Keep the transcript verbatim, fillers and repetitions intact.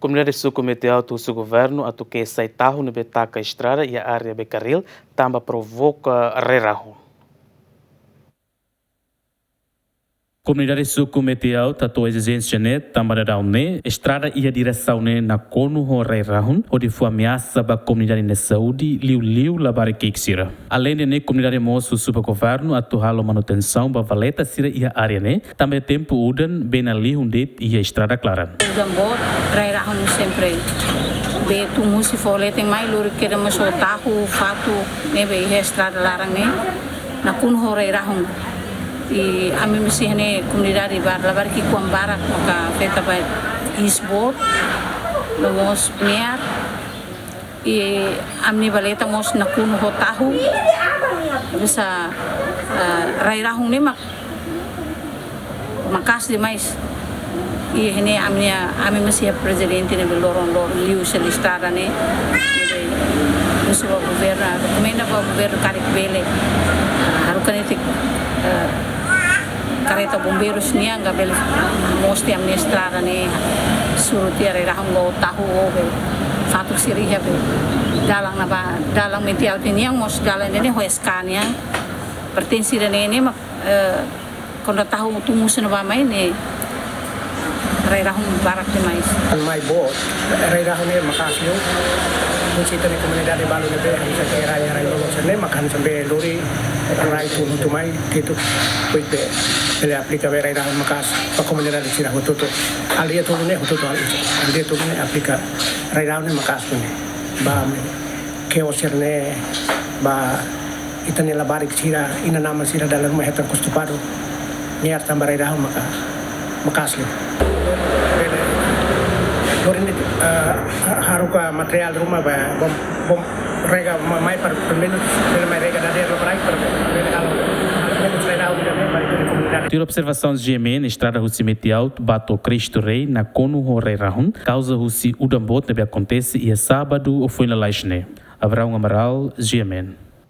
Komunidade suku Metiaut husu governu atu ke'e sai tahu ne'ebé taka estrada iha área Bekaril tanba provoka rai-rahun. Komunidade suku Metiaut hato'o ezijénsia ne'e tanba daudaun ne'e estrada iha diresaun ne'e nakonu ho rai-rahun hodi fó ameasa ba komunidade nia saúde liuliu labarik ki'ik sira. Aleinde ne'e, komunidade mós husu ba governu atu halo manutensaun ba valeta sira iha área ne'e, tanba tempu udan bee ne'e lihun de'it iha estrada klaran. Udan boot, rai-rahun sempre bee tun husi foho leten mai lori kedas mós ho tahu, fatuk ne'ebé iha estrada laran ne'e nakonu ho rai-rahun. I ami mós iha ne'e komunidade ba labarik ki'ik-oan barak maka afeta ba iis boot, no mós mear. I ami-nia valeta mós nakonu ho tahu. Bisa, eh, rai-rahun ne'e mak-, maka'as demais. I iha ne'e ami-nia, ami mós iha prezidente ne'ebé loron-loron liu selu estrada ne'e. Ne'ebé husu ba governu, rekomenda ba governu karik bele, eh, haruka netik, eh, kareta bombeirus nian ka bele mós tiha ami-nia estrada ne'e, suru tiha rai-rahun ka ho tahu ka ho bee, fatuk sira iha bee. Dalan ne'ebá, dalan Metiaut nian mós dalan ne'e ho eska nian. Pertensi ida-ne'e ne'e mak, eh, kuandu tahu tun husi ne'ebá mai ne'e rai-rahun barak demais. An mai boot, rai-rahun ne'e maka'as liu. Husi ita-nia komunidade balu ne'ebé hanesan ke rai, rai lolo sira-ne'e maka hanesan bee lori rai tun hotu mai, ketuk, kuik bee. Bele aplika bee rai-rahun maka'as ba komunidade sira hotu-hotu. Aldeia tolu ne'e hotu-hotu hal itu. Aldeia tolu ne'e aplika rai-rahun ne'e maka'as ne'e. Ba ami kios sira-ne'e, ba ita-nia labarik sira, inan-aman sira dala ruma hetan kustu paru. Mear tanba rai-rahun maka maka'as liu. Bele, lorin ne'e, eh, ha-, haruka materiál ruma ba, bom, bom, rega ma-, mai para, pelumenus, bele mai rega dadeer lokraik para, bele halo, pelumenus rai-rahun ida-ne'e mai ita-nia komunidade. Tuir observasaun GMN, estrada husi Metiaut ba to'o Cristo Rei nakonu ho rai-rahun, kauza husi udan boot ne'ebé akontese iha sábadu foin lalais ne'e. Abraão Amaral, GMN.